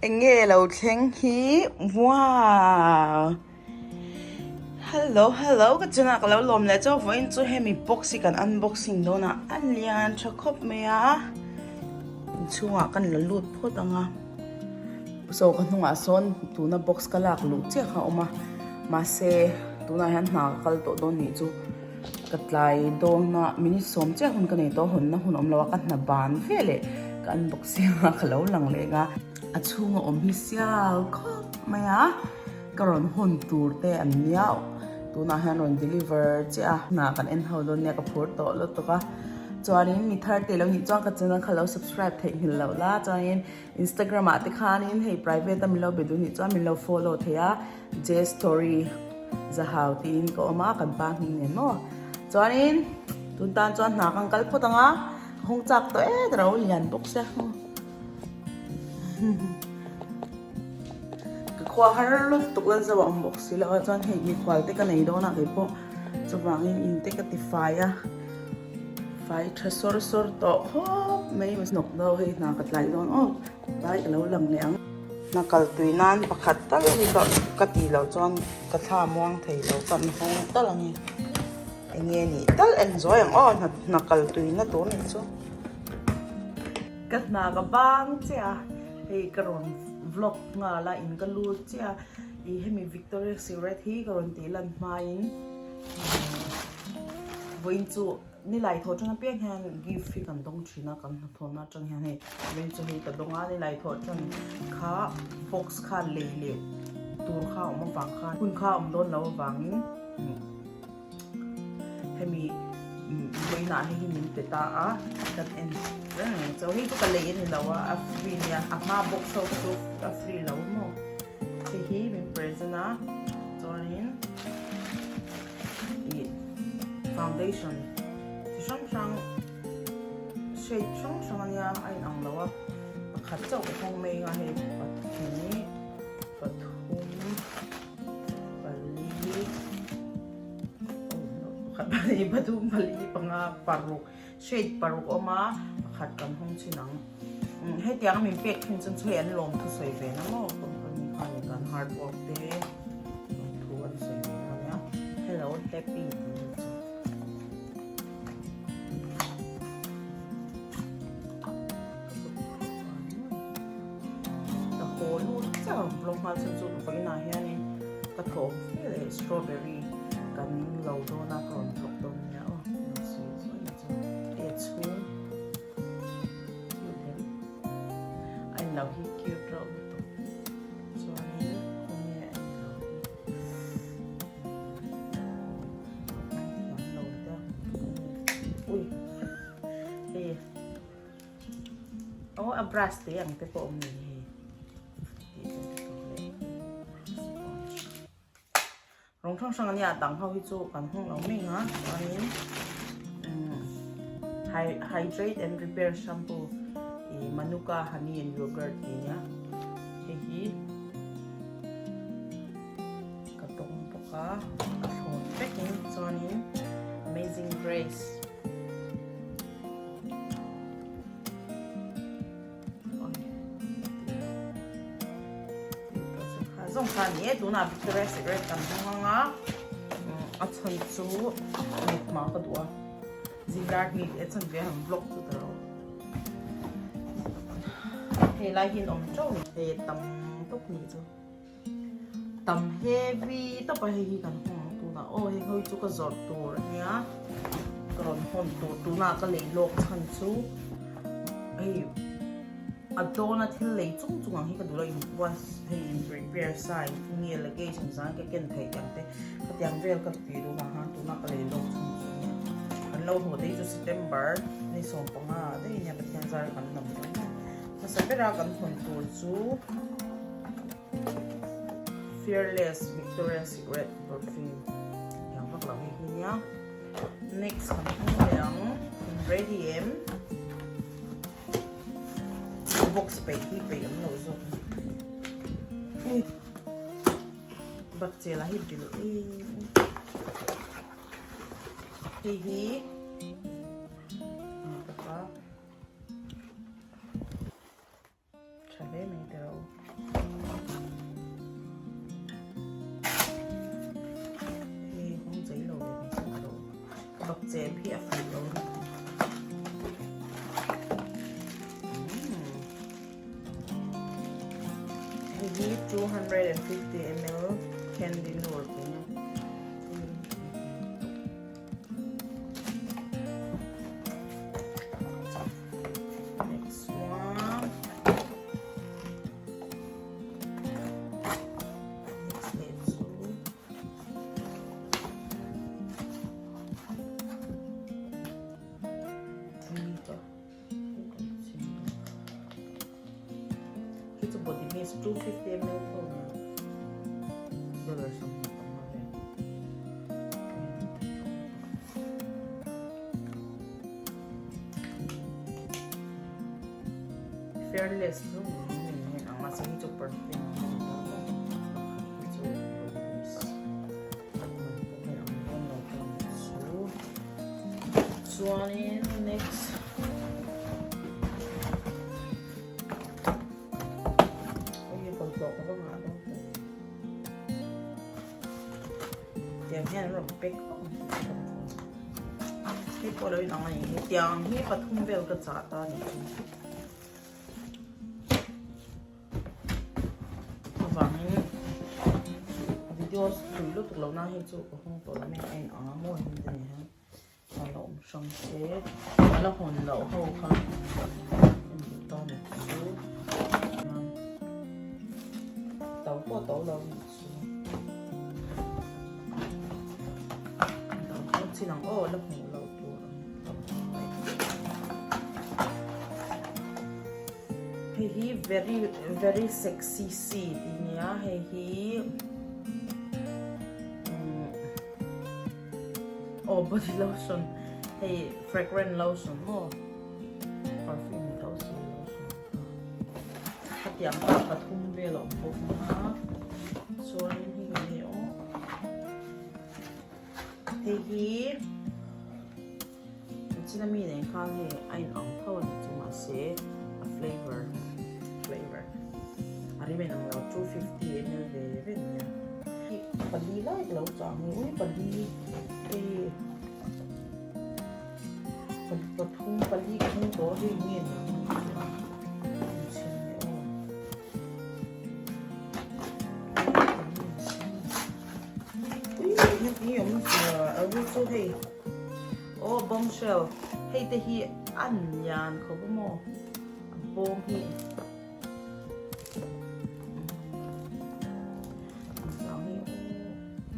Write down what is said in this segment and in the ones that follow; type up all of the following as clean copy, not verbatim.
Eng nge lo thleng hi wow hello hello ka channel ka lo lawm leh chu vawiin chu hemi box hi kan unboxing dawn a a lian tha khawp mai a inchhungah kan la lut phawt ang a saw ka hnungah sawn tuna box ka lak luh chiah kha a awm a mahse tunah hian hna ka kal tawh dawn nih chu. Ka tlai dawn a, minute sawm chiah hun ka nei tawh a, hawnna hun awm lo a, ka hna ban ve leh ka unboxing a, ka lo lang leh nga. A chhunga awm hi sial khawp mai a, ka rawn hawn tur te an nia, tunah hian rawn deliver chiah a, hna kan en ho dawn nia ka phur tawh lutuk a, chuanin mi thar te lo nih chuan ka channel kha lo subscribe theih nghilh loh la, chuanin Instagram ah te khanin hei private a min lo be duh nih chuan min lo follow thei a. J story zahau tiin ka awm a kan pa hming nen maw chuanin tun tan chuan hna kan kal phawt ang a ka hawng chak tawh e ta ro lian bawk sia ka khua har lutuk lan zo a awm bawk si lo a chuan hei mikhual te ka nei dawn a keipawh chuvangin in te ka ti fai a fai tha sawr sawr tawh khawp mai hnawk deuh hei hna ka tlai dawn aw. Lai ka lo lang leh ang. Hna kal tui nan pakhat tal hi ka ka tih loh chuan ka thla muang thei lo ka an hawng tal ang e. Eng nge nih tal enjoy ang aw hna hna kal tui na tur nih chu. Ka hna ka bang chiah a hei ka rawn vlog nghal a in ka lut chiah a ih hemi Victoria Secret hi ka rawn tih lan hmain vawiin chu. Nilai thawh atang apiang hian gift hi kan dawng thin a, kan hnathawhna atang hian hei veng chu hei ka dawng a, nilai thawh atang kha box kha lei leh tur kha a awm avang khan hun kha a awm dawn lo avangin hemi vawiinah hei hi min pe ta a, kan en reng reng chu hei chu ka lei a ni lo a, a free nia a hma box ho kha chu a free lo maw hei hi min present a chuanin. Ih foundation chi hrang hrang shade hrang hrang ania a in ang lo a pakhat chauh ka hawng mai anga hei pahnih pathum pali pakhat pahnih pathum pali panga paruk shade paruk a awm a pakhat kan hawng chin ang hetiang a min pek thin chuan chu hei an lawm thusawi ve na maw company khan kan hard work te lawm thu an sawi ve na ania hello happy tih hi chu ka haw lut chiah a vlog nghal chuan chu vawiinah hianin ka thawh ve leh strawberry kan lo dawn a ka rawn vlog dawn nia aw hei a chhung. Cute em? A in lo hi cute reuh lutuk. Chuanin khawnge a in lo hi thiam lo te ui hei aw a brush te ang te pawh awm ni hei Rawng hrang hrang ania dang ho hi chu kan hmang lo mai ang a chuanin hydrate and repair shampoo ih manuka honey and yogurt tih ania hei hi ka tawng bawk a a thlawn vekin chuanin amazing grace. Zawng kha ni e tunah Victoria Secret kan hmang ang a a chhan chu mit hma ka duh a zingdar ni e chhan ve han vlog chu ta lo hei lai hi an awm teuh ni hei tam tawp ni chu tam heavy tawp a hei hi kan hmang ang tunah aw hei ho hi chu ka zawrh tur a nia ka rawn hawn tur tunah ka lei lawk chhan chu hei a dawna thil lei chung chung ang hi ka duh lo in once hei in prepare sa in nge luggage ang zang ka ken theih ang te khatiang vel ka tih duh vang khan tunah ka lei lawk chhan chu nia kan lo haw te hi chu September ni 15 ah daih ania Pathian zar kan lam dawn a hmasa bera kan hawn tur chu. Fearless Victoria Secret perfume yang vak lo hei hi nia next kan hmang leh ang ready em box peih hi peih awm lo zawk ui bakchela hi bil hei hi Tha hle mai teh. riau. Hei hawng zei lo ve mai se lo. Bak chem hi a fuh lo ni. Hei hi 250 ml candy nur te nia. Next one. Next leh chu. Khi chu body mist 250 ml tho nia. Dollar 25 vel. Fearless chu min hen ang mahse hi chu perfume a ni ta maw pakhat hi chu body mist man pawh hei ang dawn lo ta ni chu chuanin next hei bawlhhlawh ka va ngah dawn tawh. Tiang hian an rawn pack vak ang tih ka hmu. Hei pawh lo inang a ni hi. Tiang hi pathum vel ka chah ta a nih chu. Avangin video tui lutuk lo na hei chu ka hawng tawh lo mai a inang a maw heng te nen hian a la awm hrang se. A la hawn loh ho kha en duh ta a nih chu. To pawh to lo a nih chu. Dang chin ang aw la hmuh loh tur ang tam mai. Hei hi very very sexy si tih nia hei hi aw body lotion hei fragrant lotion maw perfume ni tho si lotion Khatiang kha pathum vel a awm bawk a chuanin hei eng nge aw hei hi china mi nen khan hei a in ang tho a ni chu mahse a flavour flavour a rim a inang lo 250 ml ve ve ania pali lai ka lo chang a ui pali hei Pathum pali ka hmung tawh hei nge ni ang ang chhin leh aw. Ui hi awm zia a ru chu hei aw bombshell hei te hi an lian khawp a maw a bawm hi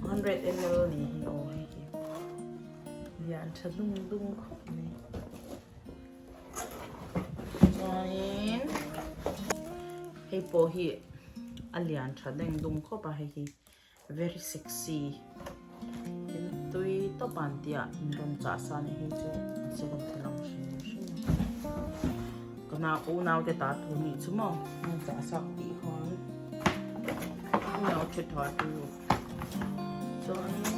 100 ml ni hi aw hei hi. Lian tha lung lung khawp mai. Chuanin hei pawh hi a lian tha deng dum khawp a hei hi very sexy tin tui tawp an tih ah in rawn chah sa a nih hei chu a se rawn ti lang hrim hrim a ka nau unau te ta tur nih chu maw an chah sak tih khan unau tha tha tur. Chuanin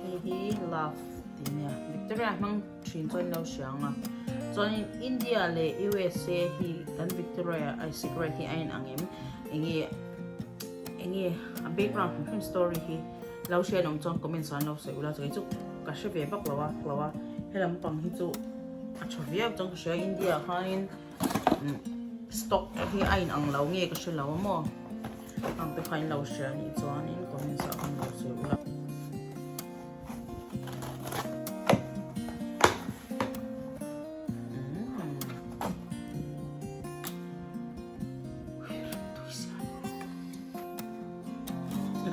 hei hi love tih nia Victoria hmang thin chuan lo hria ang a chuanin India leh USA hi kan Victoria ai cigarette hi a inang em enge enge a background hrim hrim story hi lo hria an awm chuan comments ah an lo sawi ula chuan chu ka hre ve vak lo a lo a helam pang hi chu a tha viau chuan ka hria India ah khanin. Stock hi a in ang lo nge ka hre lo a maw ang te kha in lo hria anih chuanin comments ah khan lo sawi ula.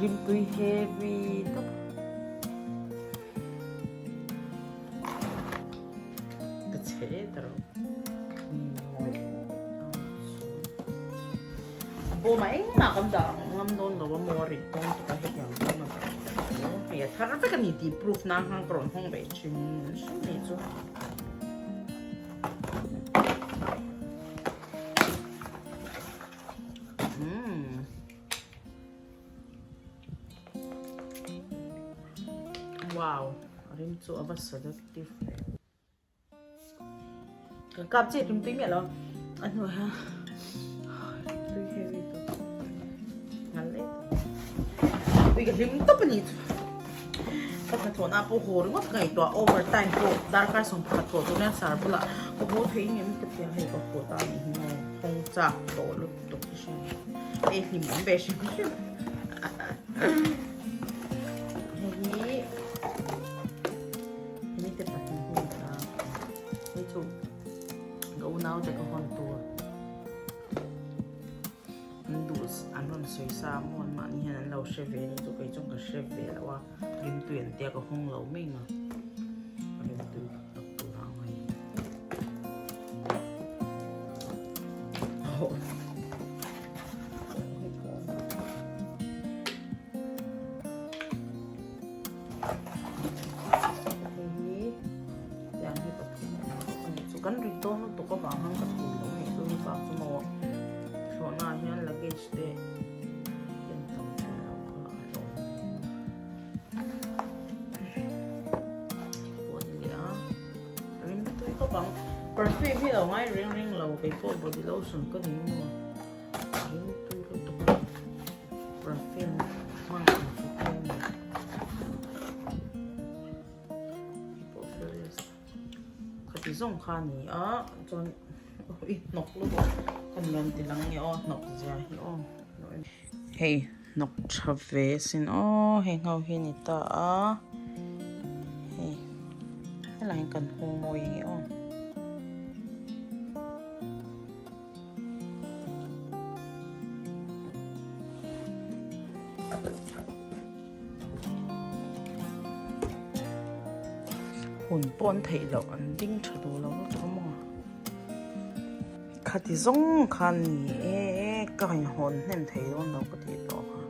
Rimtui heavy tawp. Ka che ta rawh. Bawma engmah kan dah ngam dawn lo a maw a rit dawn tuk a hetiang bawma dah hei a thar vek a ni tih proof nan khan ka rawn hawng ve thin hrim mai chu. Wow, a rim chu a va seductive ve. Ka kap chiah tum tui miah lo a hnuai hian tui heavy tawp ngal leh tawp ui ka hlim tawp a ni chu ka hnathawhna pawh haw ringawt ka ngaihtuah over time pawh darkar 11 thawh tur hian sar bulah ka haw thei ngem ka tia hei ka haw ta anih hi maw kawng chak tawh lutuk hi hriat hei hlim awm ve hrim hrim hei hi hemi te pahnih hi a ni ta. Hei chu ka unau te ka hawn tur an duh an rawn sawi sa a maw an mahni hian an lo hre ve ni chu kei chuan ka hre ve lo a rimtui an tia ka hawng lo mai ang a rimtui tak tak tur a ang a ni. Hei hi tiang hi pathum a awm bawk a ni chu kan rit dawn lutuk avang hian ka thul lo mai chu hei bak chu maw thlawhna ah hian luggage te ken tam thei lo kha a hlawm pawh a ni leh a rim tui khawp ang perfume hi lo ngai reng reng lo keipawh body lotion ka nei maw rim tui lutuk a perfume hmang ang chu tlem a ni. Khati zawng kha a ni a chuan i hnawk lutuk kan rawn ti lang nge aw hnawk zia hi aw hei hnawk tha ve sin aw hei ngho hi a ni ta a hei helai hian kan hung mawi nge aw. Hun pawh an theih loh an ding tha duh lo lutuk a maw khati zawng khan ni e ka inhawn hnem thei dawn lo ka tih tawh kha.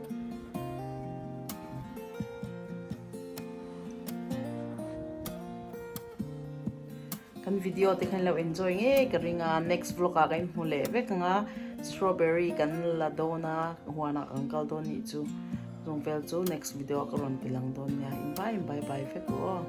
Kan video te khan lo enjoy ngei ka ring a next vlog ah ka inhmu leh vek ang a strawberry kan la dawn a huan ah kan kal dawn nih chu zawng vel chu next video ah ka rawn ti lang dawn nia in vai in bye bye vek u aw.